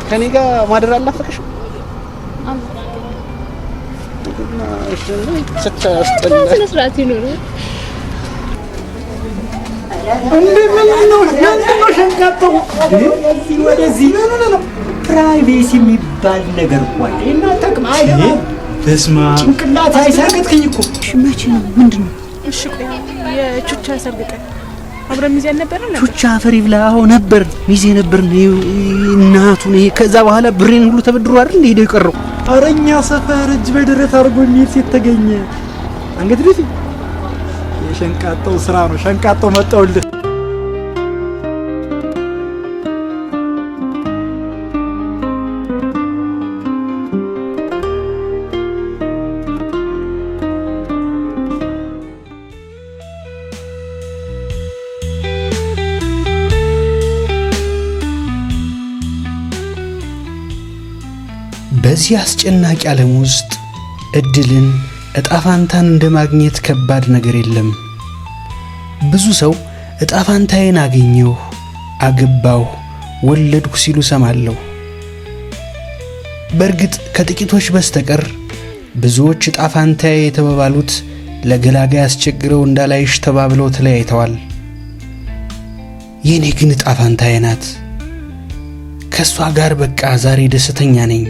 ከኔ ጋር ማደር አልናፈቀሽም? ስታስጠላ። ስነ ስርዓት ይኑር። እንዴ ምንድን ነው? ምንድን ነው ሸንቃጣው? ወደዚህ ወደዚህ ነው። Privacy የሚባል ነገር እኮ አለ። እናንተ አይገባም። በስመ አብ። ጭንቅላት አይሰርቅትኝ እኮ። መቼ ነው? ምንድን ነው? እሺ ቆይ፣ የቹቻ ሰርግ ቀን አብረን ሚዜ አልነበረን ነበር? ቹቻ አፈር ይብላ። አዎ ነበር፣ ሚዜ ነበር። እናቱን ይሄ ከዛ በኋላ ብሬን ሁሉ ተበድሮ አይደል እንደ ሄደው የቀረው። ኧረ እኛ ሰፈር እጅ በደረት አድርጎ የሚሄድ ሴት ተገኘ። አንገት ደፊ የሸንቃጣው ስራ ነው። ሸንቃጣው መጣውልህ። በዚህ አስጨናቂ ዓለም ውስጥ እድልን እጣ ፋንታን እንደ ማግኘት ከባድ ነገር የለም። ብዙ ሰው እጣ ፋንታዬን አገኘሁ፣ አገባሁ፣ ወለድኩ ሲሉ ሰማለሁ። በእርግጥ ከጥቂቶች በስተቀር ብዙዎች እጣ ፋንታዬ የተባባሉት ለገላጋይ አስቸግረው እንዳላይሽ ተባብለው ተለያይተዋል። የእኔ ግን እጣ ፋንታዬ ናት። ከእሷ ጋር በቃ ዛሬ ደስተኛ ነኝ።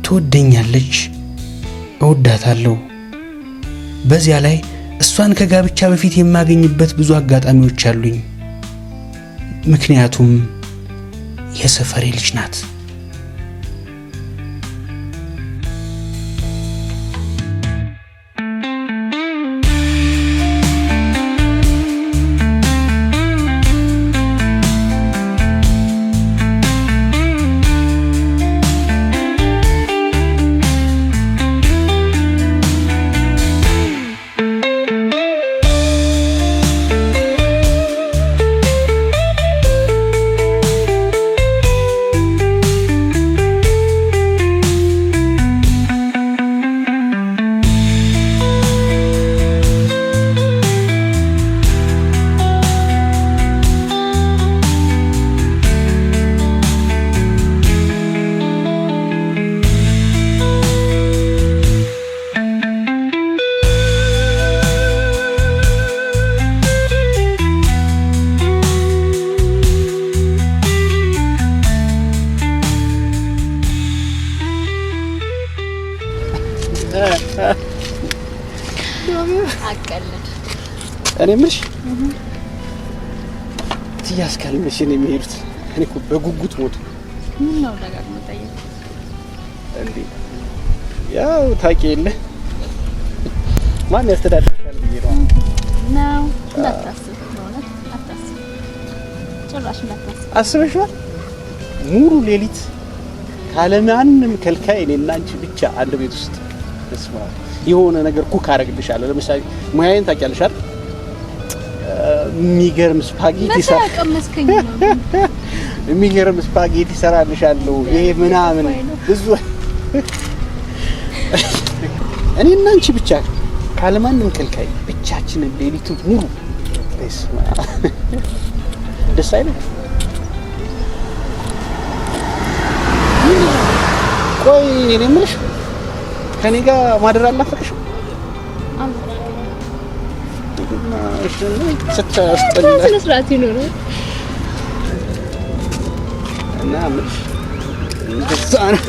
ትወደኛለች፣ እወዳታለሁ። በዚያ ላይ እሷን ከጋብቻ በፊት የማገኝበት ብዙ አጋጣሚዎች አሉኝ። ምክንያቱም የሰፈሬ ልጅ ናት። አቀልድ። እኔ የምልሽ እትዬ አስካል መቼ ነው የሚሄዱት? እኔ እኮ በጉጉት ሞቱ። ምን ነው ደጋግመህ ጠየቅ? እንዴ ያው ታውቂ የለ ማን ያስተዳድርሻል ብዬ ነው። ነው እንዳታስብ፣ በእውነት አታስብ፣ ጭራሽ እንዳታስብ። አስበሽዋል? ሙሉ ሌሊት ካለማንም ከልካይ እኔና አንቺ ብቻ አንድ ቤት ውስጥ። በስመ አብ፣ የሆነ ነገር cook አደርግልሻለሁ። ለምሳሌ ሙያዬን ታውቂያለሽ አይደል? የሚገርም ስፓጌቲ መቼ ያቀመስከኝ ነው? የሚገርም ስፓጌቲ እሰራልሻለሁ። ይሄ ምናምን ብዙ እኔና አንቺ ብቻ ካለማንም ከልካይ ብቻችንን ሌሊቱን ሙሉ። በስመ አብ፣ ደስ አይልም? ቆይ እኔ የምልሽ ከኔ ጋር ማደር አልናፈቀሽም? ስታስጠላ። ስነ ስርዓት ይኑር። እና የምልሽ እንደዛ ነው።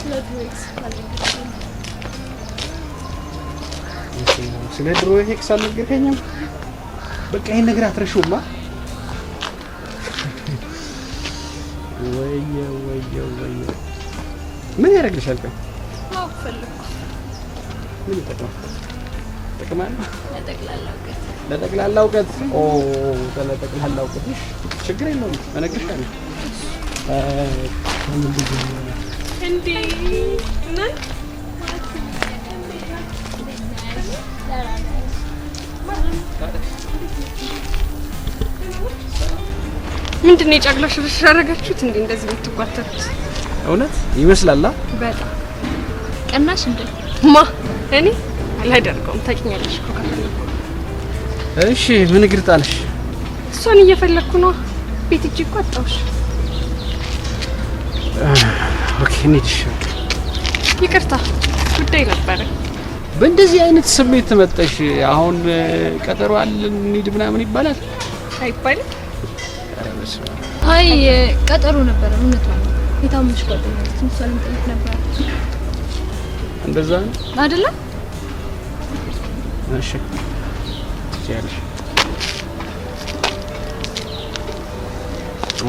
ስለ ድሮ ex አልነገርከኝም። ስለ ድሮ ex አልነገርከኝም? በቃ ይሄን ነገር አትረሺውማ። ወየው ወየው ወየው፣ ምን ያደርግልሻል? ቆይ ማወቅ ፈለግኩ። ምን ይጠቅማል? ጥቅም አለው? ለጠቅላላ እውቀት። ለጠቅላላ እውቀት። ኦ ለጠቅላላ እውቀት። እሺ ችግር የለውም እነግርሻለሁ። እንዴ እናንተ ምንድን ነው የጫጉላ ሽርሽር አደረጋችሁት እንዴ? እንደዚህ የምትጓተቱት? እውነት ይመስላል። በጣም ቀናሽ እንዴ? ማ እኔ አላደርገውም። ታውቂኛለሽ እኮ ከፈለኩ። እሺ ምን እግር ጣለሽ? እሷን እየፈለግኩ ነዋ። ቤት እጅ እኮ አጣሁሽ። Okay እንሂድ። ይቅርታ ጉዳይ ነበረ። በእንደዚህ አይነት ስሜት መጠሽ አሁን ቀጠሮ አለን እንሂድ ምናምን ይባላል አይባልም? ኧረ በስመ አብ። አይ ቀጠሮ ነበረ። እውነቷን ነው። የታመመች ጓደኛ አለች። እሷን ልንጠይቅ ነበር። እንደዛ ነው አይደለ? እሺ ትችያለሽ።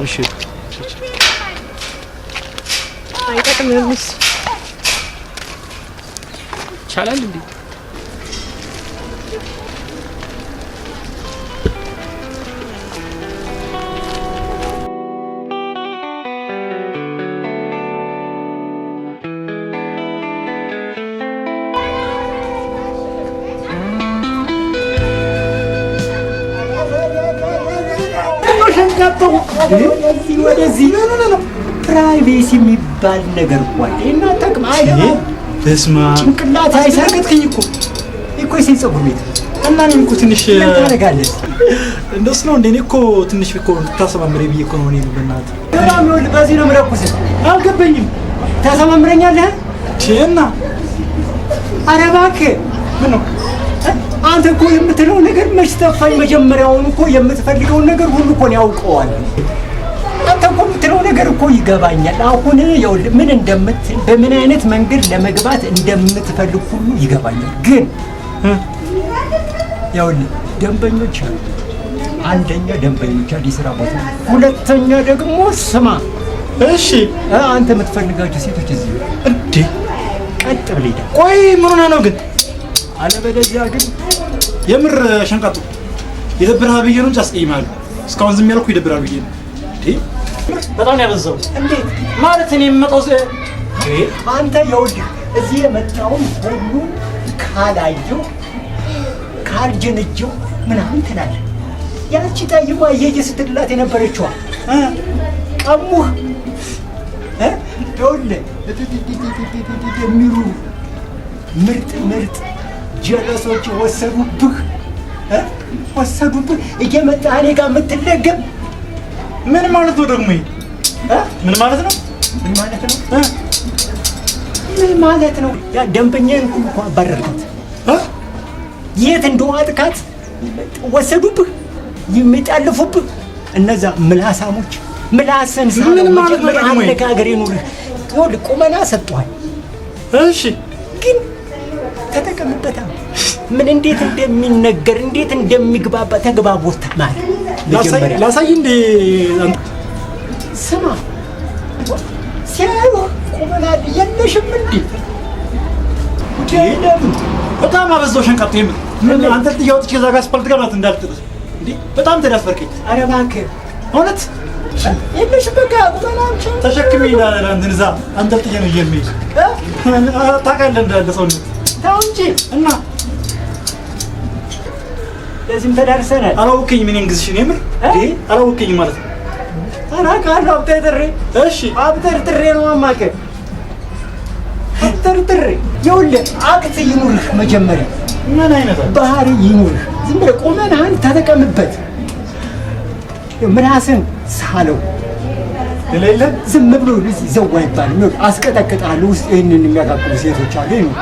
እሺ አይጠቅምም እሱ። ይቻላል እንዴ? ሸንቃጠው ወደዚህ ወደዚህ privacy የሚባል ነገር እኮ አለ። እናንተ አይገባም። በስመ አብ ጭንቅላት አይሰራም። አስደነገጥከኝ እኮ እኮ የሴት ፀጉር ቤት እና እኔም እኮ ትንሽ ምን ታደርጋለህ? እንደሱ ነው እንደ እኔ እኮ ትንሽ እኮ እንድታሰማምረኝ ብዬ እኮ ነው። እኔ በእናትህ በጣም ይኸውልህ፣ በዚህ ነው የምለኩስህ። አልገባኝም። ታሰማምረኛለህ? እና ኧረ እባክህ ምን ነው አንተ እኮ የምትለው ነገር መች ጠፋኝ። መጀመሪያውን እኮ የምትፈልገውን ነገር ሁሉ እኮ ነው ያውቀዋል። አንተ እኮ የምትለው ነገር እኮ ይገባኛል። አሁን ይኸውልህ ምን እንደምትል በምን አይነት መንገድ ለመግባት እንደምትፈልግ ሁሉ ይገባኛል። ግን ይኸውልህ ደንበኞች አሉ። አንደኛ ደንበኞች አሉ፣ የስራ ቦታ። ሁለተኛ ደግሞ ስማ፣ እሺ አንተ የምትፈልጋቸው ሴቶች እዚህ እንዴ ቀጥ ብለህ ሂድ። ቆይ ምን ሆነህ ነው ግን? አለበለዚያ ግን የምር ሸንቃጡ ይደብርሃል ብዬ ነው እንጂ አስቀይምሃለሁ። እስካሁን ዝም ያልኩህ ይደብርሃል ብዬ ነው። እንዴ በጣም ነው ያበዛው። እንዴት ማለት እኔ የምመጣው አንተ ይኸውልህ እዚህ የመጣውን ሁሉ ካላየው ካልጀነጀው ምናምን ትላለህ። ያቺ ጠይሟ እየየ ስትላት የነበረችዋ ቀሙህ። ይኸውልህ የሚሉ ምርጥ ምርጥ ጀለሶች ወሰዱብህ ወሰዱብህ። እየመጣህ እኔ ጋር የምትለገም ምን ማለት ነው ደግሞ? ምን ማለት ነው? ምን ማለት ነው? ምን ማለት ነው? ያ ደንበኛዬን ሁሉ እኮ አባረርካት። የት እንደዋጥካት ወሰዱብህ፣ የሚጠልፉብህ እነዛ ምላሳሞች። ምላስን ምን ማለት ነው ደግሞ? አነጋገር ይኑርህ። ይኸውልህ ቁመና ሰጥቷል። እሺ ግን ተጠቀምበታ። ምን እንዴት እንደሚነገር እንዴት እንደሚግባባ ተግባቦት ማለት መጀመሪያ ላሳይ እንዴ? ስማ ሲያዩ ቁመና የለሽም እንዴ? ለምን በጣም አበዛው ሸንቃጡ። የምር ምን አንተ ጥያወጥቼ እዛ ጋር አስፓልት ጋር ማለት እንዳልጥልህ እንዴ በጣም ተዳፈርከኝ። ኧረ እባክህ እውነት የለሽም በቃ ቁመና ብቻ ተሸክሜ እንትን እዛ አንጠልጥዬ ነው የሚሄድ ታውቃለህ እንዳለ ሰውነት ተው እንጂ እና ለዚህም ተዳርሰናል። አላወቀኝም። እኔን ግዝሽን የምር አላወቀኝም ማለት ነው። አውቃለሁ። አብጠርጥሬ እሺ አብጠርጥሬ ነው አማከ አብጠርጥሬ። ይኸውልህ act ይኑርህ መጀመሪያ ምን አይነት ባህሪ ይኑርህ። ዝም ብለህ ቁመናህን ተጠቀምበት። ምላስን ሳለው ሌላ የለም። ዝም ብሎ ዘው አይባልም። ይኸውልህ አስቀጠቅጥሃለሁ። ውስጥ ይህንን የሚያካክሉ ሴቶች አሉ። ይኑቅ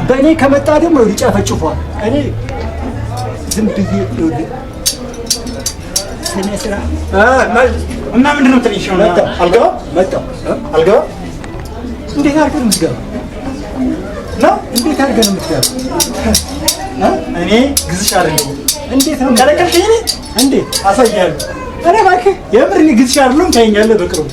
በእኔ ከመጣ ደግሞ ይኸውልህ ይጨፈጭፏል። እኔ ዝም ብዬ ይኸውልህ ስነ ስርዓት እና ምንድን ነው የምትለኝ? አልገባም መጣሁ። አልገባም። እንዴት አድርገህ ነው የምትገባው? ነው እንዴት አድርገህ ነው የምትገባው? እኔ ግዝሽ አይደለሁም። እንዴት ነው ከለከልከኝ? እኔ እንዴት አሳያለሁ። ኧረ እባክህ የምር እኔ ግዝሽ አይደለሁም። ታየኛለህ በቅርቡ።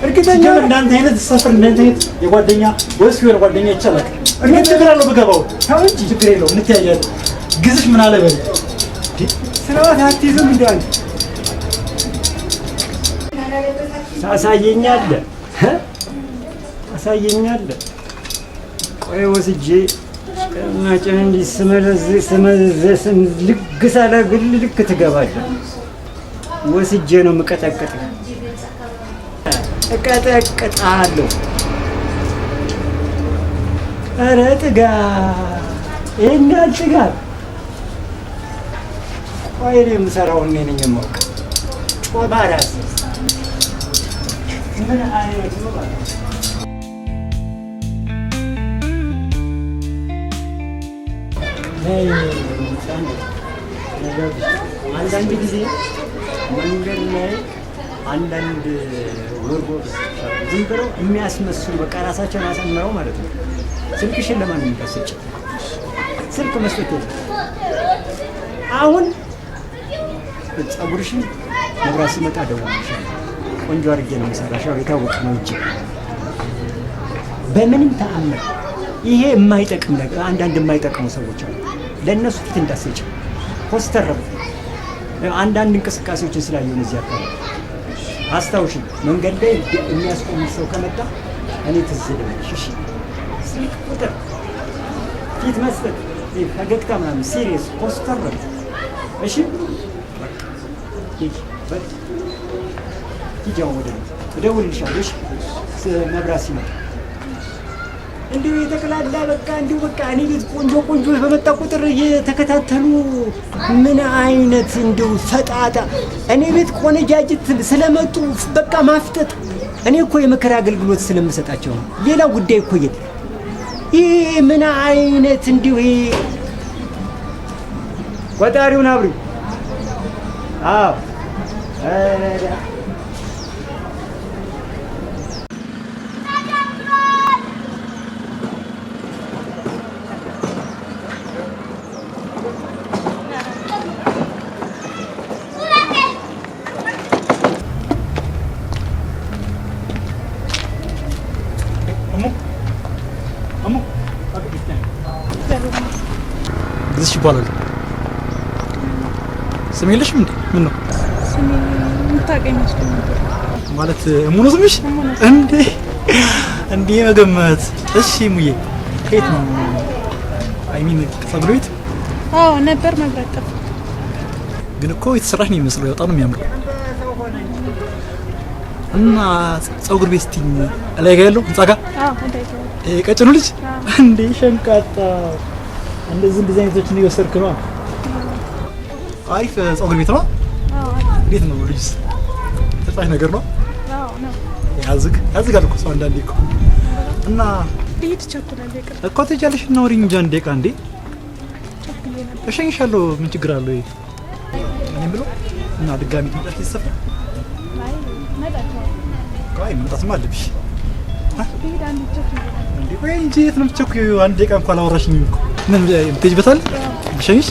እርግጠኛ ሲጀምር እንዳንተ አይነት ሰፈር እንዳንተ አይነት የጓደኛ ወይስ የሆነ ጓደኛ ይቻላል። እኔ ችግር አለው ብገባው። ተው እንጂ ችግር የለውም እንተያያለን። ግዝሽ ምን አለ በል ስርዓት አትይዝም እንደ አንተ ታሳየኛለህ ታሳየኛለህ። ቆይ ወስጄ ጭማጭን እንዲህ ስመለዝ ስመዘዝ ልክ ሳላግል ልክ ትገባለህ። ወስጄ ነው የምቀጠቅጥህ። እቀጠቅጥሃለሁ። ኧረ ጥጋብ፣ ይሄን ያህል ጥጋብ። ቆይ እኔ የምሰራውን እኔ ነኝ የማውቅ። ጮማ ራስ ምን አይነት ነው ማለት አንዳንድ ጊዜ መንገድ ላይ አንዳንድ ወርጎች ዝም ብለው የሚያስመስሉ በቃ ራሳቸውን አሳምረው ማለት ነው። ስልክሽን ለማንም እንዳትሰጪ፣ ስልክ መስጠት የለም። አሁን ፀጉርሽን መብራት ሲመጣ እደውልልሻለሁ። ቆንጆ አድርጌ ነው የምሰራሽ። ያው የታወቀ ነው እጄ። በምንም ተአምር ይሄ የማይጠቅም ነገር አንዳንድ የማይጠቅሙ ሰዎች አሉ። ለእነሱ ፊት እንዳትሰጪ፣ ኮስተር በይ። አንዳንድ እንቅስቃሴዎችን ስላየሁ ነው እዚህ አካባቢ አስታውሽኝ። መንገድ ላይ የሚያስቆምሽ ሰው ከመጣ እኔ ትዝ ልበልሽ። እሺ፣ ስልክ ቁጥር ፊት መስጠት፣ ፈገግታ ምናምን፣ serious ኮስተር በይ። እሺ፣ በቃ ሂጂ፣ በል ሂጂ። አሁን ወደ ቤት እደውልልሻለሁ። እሺ፣ መብራት ሲመጣ እንዲሁ የተቀላላ በቃ እንዲሁ በቃ እኔ ቤት ቆንጆ ቆንጆ በመጣ ቁጥር እየተከታተሉ ምን አይነት እንዲሁ ፈጣጣ እኔ ቤት ቆነጃጅት ስለመጡ በቃ ማፍጠጥ። እኔ እኮ የምክር አገልግሎት ስለምሰጣቸው ነው። ሌላ ጉዳይ እኮ የለም። ይሄ ምን አይነት እንዲሁ ይሄ ቆጣሪውን አብሪው። አዎ ኧረ እሙ እሙ ግዝሽ ይባላል። ስም የለሽም እንዴ? ምን ነው ስሜ የምታውቀኝ መስሎኝ ነበር። ማለት እሙ ነው ስምሽ? እሙ ነው። እንዴ እንዴ መገመት። እሺ ሙዬ ከየት ነው? I mean ከፀጉር ቤት? አዎ ነበር፣ መብራት ጠፋ። ግን እኮ የተሰራሽ ነው የሚመስለው። በጣም ነው የሚያምረው። እና ፀጉር ቤት ስትይኝ እላይ ጋር ያለው ህንጻ ጋር? አዎ እንዳይተው። ይሄ ቀጭኑ ልጅ እንዴ ሸንቃጣ፣ እንደዚህ እንደዚህ አይነቶችን እየወሰድክ ነው። አሪፍ ፀጉር ቤት ነው። አዎ። እንዴት ነው ልጅስ? ተጫዋች ነገር ነው። አዎ ነው። ያዝግ ያዝጋል እኮ ሰው አንዳንዴ እኮ። እና ልሂድ፣ እቸኩላለሁ። ይቅርታ። እኮ ትሄጃለሽ እና ወሬኝ እንጂ አንድ ደቂቃ እንዴ። ቸኩዬ ነበር። እሸኝሻለሁ። ምን ችግር አለው? ይሄ እኔ የምለው እና ድጋሚ ትመጣሽ ሰፈር? አይ እመጣለሁ። አይ መምጣትማ አለብሽ። ልሂድ፣ አንድ ቸኩዬ ነበር። እንዴ ቆይ እንጂ የት ነው የምትቸኩይው? አንድ ደቂቃ እንኳን አላወራሽኝም እኮ። ምን የምትሄጂበት አለ? ልሸኝሽ?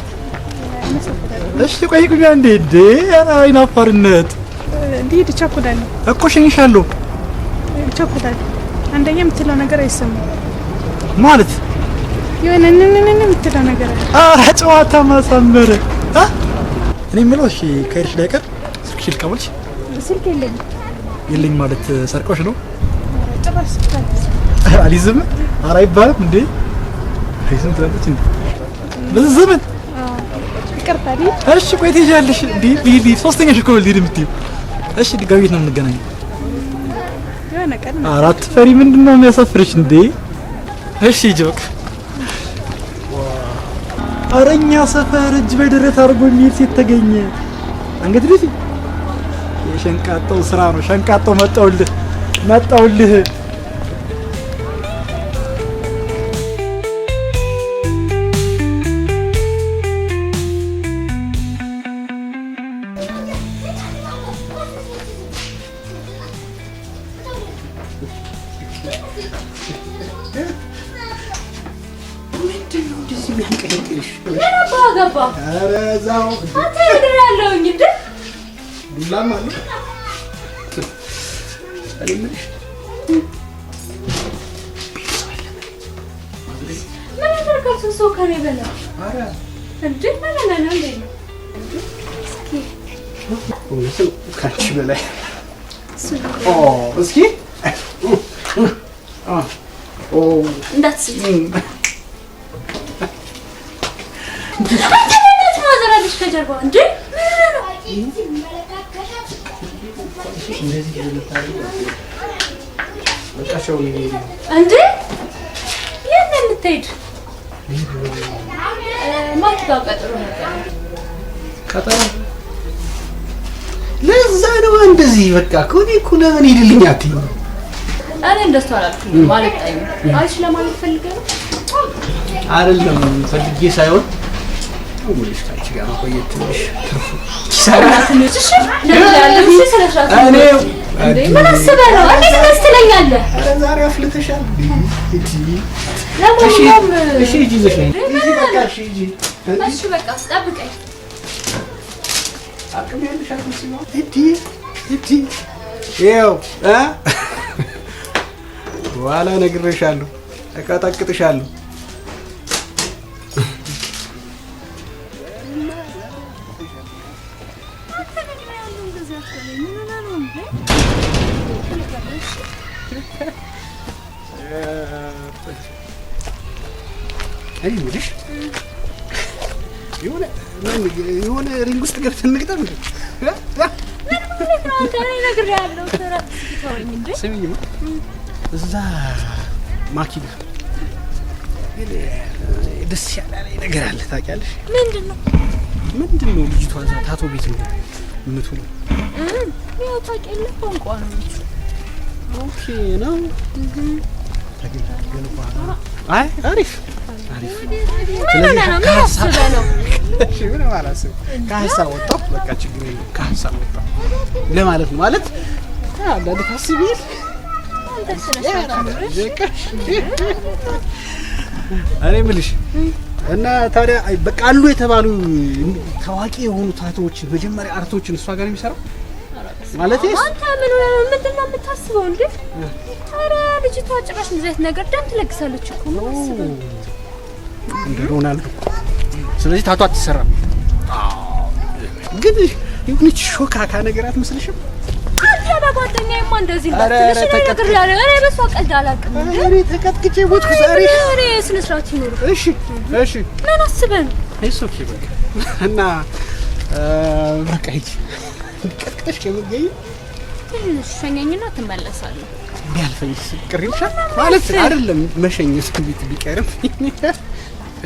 እሺ ቆይ ቆይ አንዴ። እንዴ ኧረ አይናፋርነት። ልሂድ፣ እቸኩላለሁ። እኮ እሸኝሻለሁ። እቸኩላለሁ። አንደኛ የምትለው ነገር አይሰማም። ማለት የሆነ ንንንን የምትለው ነገር አለ። ኧረ ጨዋታ ማሳመር። እኔ የምለው እሺ ከሄድሽ ላይ ቀር ስልክሽን ልቀበልሽ? ስልክ የለኝም። የለኝም ማለት ሰርቀውሽ ነው? ጭራሽ ስልክ አልያዝኩም። አልይዝም? ኧረ አይባልም እንዴ። አይዝም ትላለች እንዴ በዚህ ዘመን? ይቅርታ ልሂድ። እሺ ቆይ ትሄጃለሽ እንዴ? ልሂድ ልሂድ። ሶስተኛሽ እኮ ነው ልሂድ የምትይው። እሺ ድጋሚ የት ነው የምንገናኘው? የሆነ ቀን። ኧረ አትፈሪ። ምንድን ነው የሚያሳፍርሽ እንዴ? እሺ ሂጂ በቃ። ኧረ እኛ ሰፈር እጅ በደረት አድርጎ የሚሄድ ሴት ተገኘ። አንገት ደፊ የሸንቃጣው ስራ ነው። ሸንቃጣው መጣውልህ መጣውልህ። ምንድን ነው እንደዚህ የሚያንቀለቅልሽ? ምን አባ ገባ? ኧረ እዛው። አንተ ነገር ያለውኝ እንዴ? ዱላም አለ። እኔ የምልሽ ቤት ሰው የለም? ምን ያደርጋል ሰው ከኔ በላይ? ኧረ እንዴ ምን ሆነህ ነው እንዴ? እስኪ እውነትም ከአንቺ በላይ። ኦ እስኪ ኦ እንዳትስት። አንተ ለምን ትማዘራለች ከጀርባ እንዴ? ምን ሆነህ ነው? እንደዚህ በቃ ሸው እንዴ የት ነው የምትሄድ? ማኪ ጋር ቀጠሮ ነበር። ቀጠሮ ለዛ ነው እንደዚህ በቃ እኮ እኔ እኮ ለምን ሂድልኝ አትይኝ? እኔ እንደሱ አላልኩም። አልወጣኝም። አይሽ ለማለት ፈልገህ ነው? አይደለም ፈልጌ ሳይሆን ውልሽ ካንቺ ጋር መቆየት ትንሽ ትርፉ ኪሳራ። እሺ ነግሬሃለሁ። እሺ ስነ ስርዓት እኔ እንዴ ምን አስበህ ነው? እንዴት ደስ ትለኛለህ? ኧረ ዛሬ አፍልተሻል። እጂ ለማንኛውም እሺ ሂጂ ይዘሽ ነይ። ሂጂ በቃ እሺ ሂጂ። እሺ በቃ ጠብቀኝ። አቅም ያለሽ አትመስይም። እዲ እዲ ይኸው እ በኋላ እነግርሻለሁ፣ እቀጠቅጥሻለሁ። እኔ የምልሽ የሆነ የሆነ ring ውስጥ ገብተን እንግጠም እንዴ? እነግርሃለሁ። ስራት እስኪ ተወኝ እንዴ። ስሚኝማ እዛ ማኪ ጋር ግን ደስ ያላለኝ ነገር አለ ታውቂያለሽ? ምንድን ነው? ምንድን ነው ልጅቷ እዛ tattoo ቤት ነው የምትውለው? ያው ታውቂያለህ ቋንቋ ነው። Okay ነው። አይ አሪፍ አሪፍ። ምን ሆነህ ነው? ምን አስበህ ነው? እሺ ምንም አላስብም። ከሀሳብ ወጣሁ። በቃ ችግር የለም። ከሀሳብ ወጣሁ ለማለት ነው። ማለት አንዳንድ ታስቢ የለ አንተ ስነ ስርዓት ይኑርህ። እኔ የምልሽ እና ታዲያ አይ በቃ አሉ የተባሉ ታዋቂ የሆኑ tattoo ዎችን መጀመሪያ art ኦችን እሷ ጋር ነው የሚሰራው ማለት አንተ ምን ሆነህ ነው? ምንድን ነው የምታስበው እንዴ? ኧረ ልጅቷ ጭራሽ እንደዚህ አይነት ነገር ደም ትለግሳለች እኮ። ምን አስበህ ነው? እንደ ሮናልዶ። ስለዚህ tattoo አትሰራም። ግን የሆነች ሾካካ ነገር አትመስልሽም? አንተ በጓደኛዬማ እንደዚህ ኧረ እንዳትልሽ እኔ ተቀጥ- እነግርሃለሁ። እኔ በሷ ቀልድ አላውቅም። እንዴ እኔ ተቀጥቅጬ ሞትኩ ዛሬ። እኔ ስነ ስርዓት ይኑርህ። እሺ እሺ ምን አስበህ ነው? It's okay በቃ እና በቃ ሂጂ ቀጥቅጠሽ ከምትገኝ ትንሽ ሸኘኝና ትመለሳለህ። ቢያልፈኝ ቅር ይልሻል ማለት አይደለም። መሸኘት ቤት ቢቀርም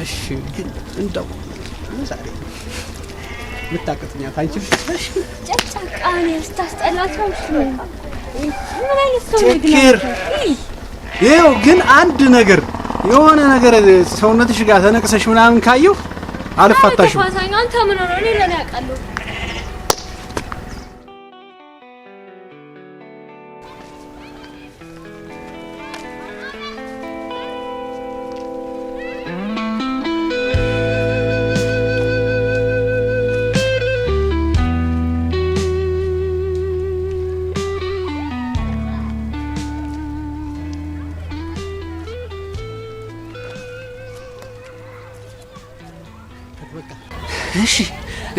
እሺ፣ ግን እንደው ዛሬ የምታቀጥኛት አንቺ ብቻ። ጨቅጫቃ ነህ፣ ስታስጠላ ሰው እሺ በቃ ምን አይነት ሰው ነህ ግን ችግር አንተ? ይህ ይኸው ግን አንድ ነገር የሆነ ነገር ሰውነትሽ ጋር ተነቅሰሽ ምናምን ካየሁ አልፋታሽም። ተፋታኝ። አንተ ምን ሆነህ ነው? እኔ ለኔ አውቃለሁ። እሺ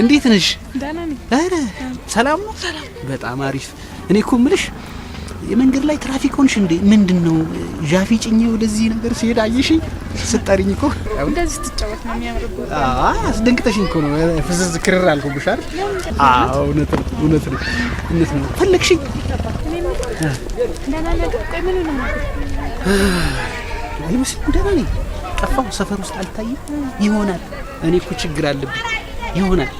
እንዴት ነሽ? ደህና ነኝ። ኧረ ሰላም ነው? በጣም አሪፍ። እኔ እኮ የምልሽ የመንገድ ላይ ትራፊክ ሆንሽ እንዴ? ምንድን ነው ዣፊ ጭኜ ወደዚህ ነገር ሲሄድ አየሽኝ? ስጠሪኝ እኮ እንደዚህ ስትጫወት ነው የሚያምርብህ። አስደንቅጠሽኝ እኮ ነው። ፍዝዝ ክርር አልኩብሽ አይደል? አዎ እውነት ነው፣ እውነት ነው፣ እውነት ነው። ፈለግሽኝ? እኔ የምልህ ደህና ነገር ቆይ ምን ሆነህ ነው? አይመስልም? ደህና ነኝ። ጠፋሁ፣ ሰፈር ውስጥ አልታይም ይሆናል። እኔ እኮ ችግር አለብኝ ይሆናል።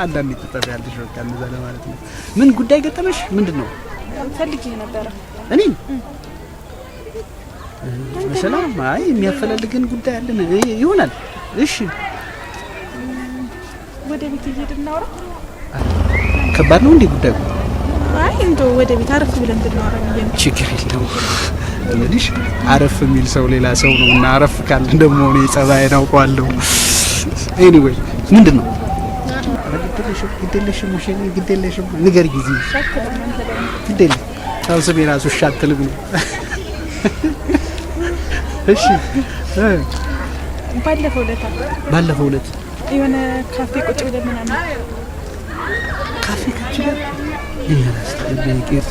አንዳንዴ ትጠፊያለሽ። በቃ እንደዛ ለማለት ነው። ምን ጉዳይ ገጠመሽ? ምንድን ነው? ፈልጌህ ነበረ። እኔን በሰላም? አይ የሚያፈላልገን ጉዳይ አለን ይሆናል። እሺ ወደ ቤት እየሄድን እናውራ። ከባድ ነው እንዴ ጉዳዩ? አይ እንደው ወደ ቤት አረፍ ብለን እንድናወራ ብዬ ነው። ችግር የለውም። እንግዲህ አረፍ የሚል ሰው ሌላ ሰው ነው እና አረፍ ካለ ደግሞ እኔ ጸባዬን አውቀዋለሁ። Anyway ምንድን ነው? ኧረ ግድ የለሽም፣ ግድ የለሽም፣ ውሸኔ ግድ የለሽም። ንገሪኝ ጊዜ ግድ የለም። አሁን ስሜ ራሱ እሺ አትልም ነው። እሺ ባለፈው ዕለት ባለፈው ዕለት የሆነ ካፌ ቁጭ ብለን ምናምን ካፌ ከች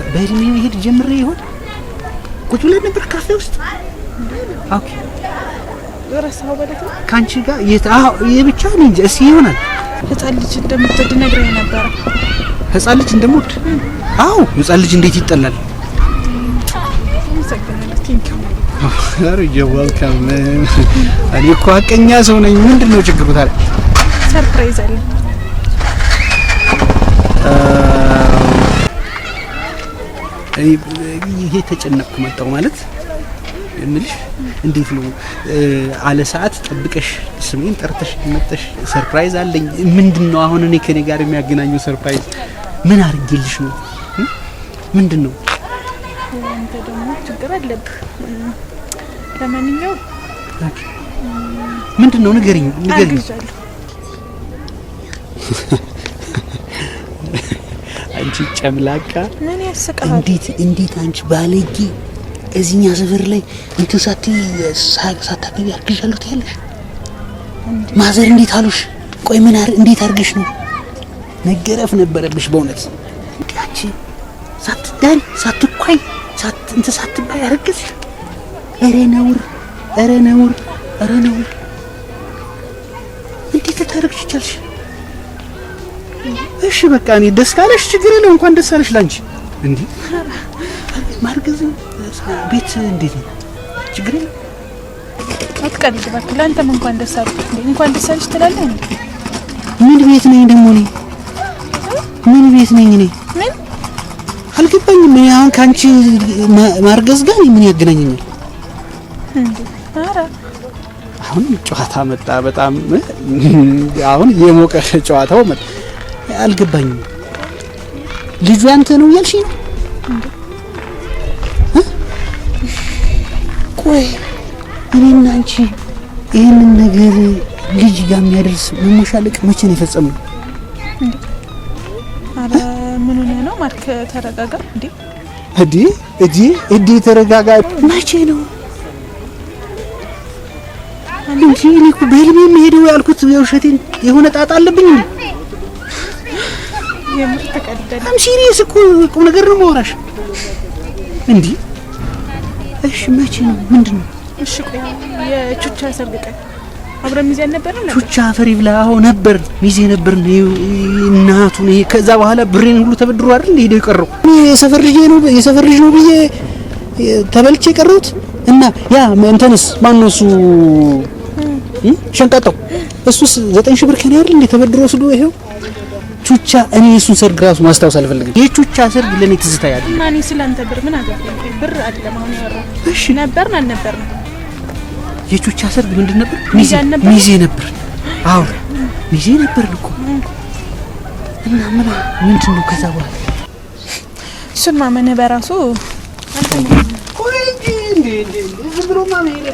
በህልሜ መሄድ ጀምሬ ይሆን? ቁጭ ብለን ነበር ካፌ ውስጥ። Okay ረሳኸው ማለት ነው። ከአንቺ ጋር የት? አዎ የብቻ ነኝ እንጂ እስኪ ይሆናል። ህፃን ልጅ እንደምትወድ ነግረኸኝ ነበረ። ህፃን ልጅ እንደምወድ? አዎ፣ ህፃን ልጅ እንዴት ይጠላል? አመሰግናለሁ። Thank you። ኧረ you're welcome። እኔ እኮ ሀቀኛ ሰው ነኝ። ምንድን ነው ችግሩ ታዲያ? Surprise አለ። ይሄ ተጨነቅኩ መጣሁ ማለት የምልሽ እንዴት ነው አለ ሰዓት ጠብቀሽ ስሜን ጠርተሽ መጠሽ surprise አለኝ። ምንድን ነው አሁን እኔ ከኔ ጋር የሚያገናኘው surprise? ምን አድርጌልሽ ነው? ምንድን ነው? አንተ ደግሞ ችግር አለብህ። ለማንኛውም ምንድን ነው ንገሪኝ፣ ንገሪኝ። አርግዣለሁ። አንቺ ጨምላቃ! ምን ያስቅሃል? እንዴት እንዴት አንቺ ባለጌ እዚህኛ ሰፈር ላይ እንትን ሳትይ ሳታገቢ አርግዣለሁ ትያለሽ? Mother እንዴት አሉሽ? ቆይ ምን እንዴት አርገሽ ነው? መገረፍ ነበረብሽ በእውነት። እንዴ አንቺ ሳትዳሪ ሳትኳይ እንትን ሳትባይ አረገዝሽ? ኧረ ነውር! ኧረ ነውር! ኧረ ነውር! እንዴት ልታረግሽ ቻልሽ? እሺ በቃ እኔ ደስ ካለሽ ችግር የለም፣ እንኳን ደስ አለሽ ላንቺ። እንዴ ማርገዝ ቤት እንዴት ነው? ችግር የለም። አትቀልድ እባክህ። ለአንተም እንኳን ደስ አለህ። እንዴ እንኳን ደስ አለሽ ትላለህ እንዴ? ምን ቤት ነኝ ደግሞ እኔ? ምን ቤት ነኝ እኔ? ምን አልገባኝም። እኔ አሁን ከአንቺ ማርገዝ ጋር እኔ ምን ያገናኘኛል? እንዴ? ኧረ አሁን ጨዋታ መጣ። በጣም አሁን የሞቀ ጨዋታው መጣ። አልገባኝም። ልጁ ያንተ ነው እያልሽኝ ነው? ቆይ እኔና አንቺ ይህንን ነገር ልጅ ጋር የሚያደርስ መሞሻለቅ መቼ ነው የፈጸምነው? ኧረ ምን ሆነህ ነው ማርክ? ተረጋጋ። እንዴ እዲ እዲ እዲ ተረጋጋ። መቼ ነው እንጂ እኔ እኮ በህልሜ የምሄደው ያልኩት የውሸቴን የሆነ ጣጣ አለብኝ እንዴ? የምር ትቀልዳለህ? I'm serious እኮ ቁም ነገር ነው የማወራሽ። እንዴ እሺ መቼ ነው? ምንድን ነው? እሺ ቆይ የቹቻ ሰርግ ቀን አብረን ሚዜ አልነበረም ነበር? ቹቻ አፈር ይብላ። አዎ ነበር፣ ሚዜ ነበር። እናቱን ይሄ ከዛ በኋላ ብሬን ሁሉ ተበድሮ አይደል እንደ ሄደው የቀረው። እኔ የሰፈር ልጅ ነው የሰፈር ልጅ ነው ብዬ ተበልቼ የቀረሁት። እና ያ እንትንስ ማነው እሱ ሸንቀጠው እሱስ 9000 ብር ከኔ አይደል እንደ ተበድሮ ወስዶ ይሄው ቹቻ። እኔ የእሱን ሰርግ ራሱ ማስታወስ አልፈልግም። የቹቻ ሰርግ ለኔ ትዝታ ያለ እና እኔ ስላንተ ብር ምን አገባኝ? ቆይ ብር አይደለም አሁን ያወራው። እሺ ነበርን አልነበርንም? የቹቻ ሰርግ ምንድን ነበር? ሚዜ አልነበርንም? ሚዜ ነበር። አዎ ሚዜ ነበርን እኮ። እና ምን ምንድን ነው ከዛ በኋላ? እሱን ማመንህ በራሱ ቆይ እንጂ እንዴ እንዴ ዝም ብሎማ መሄድ።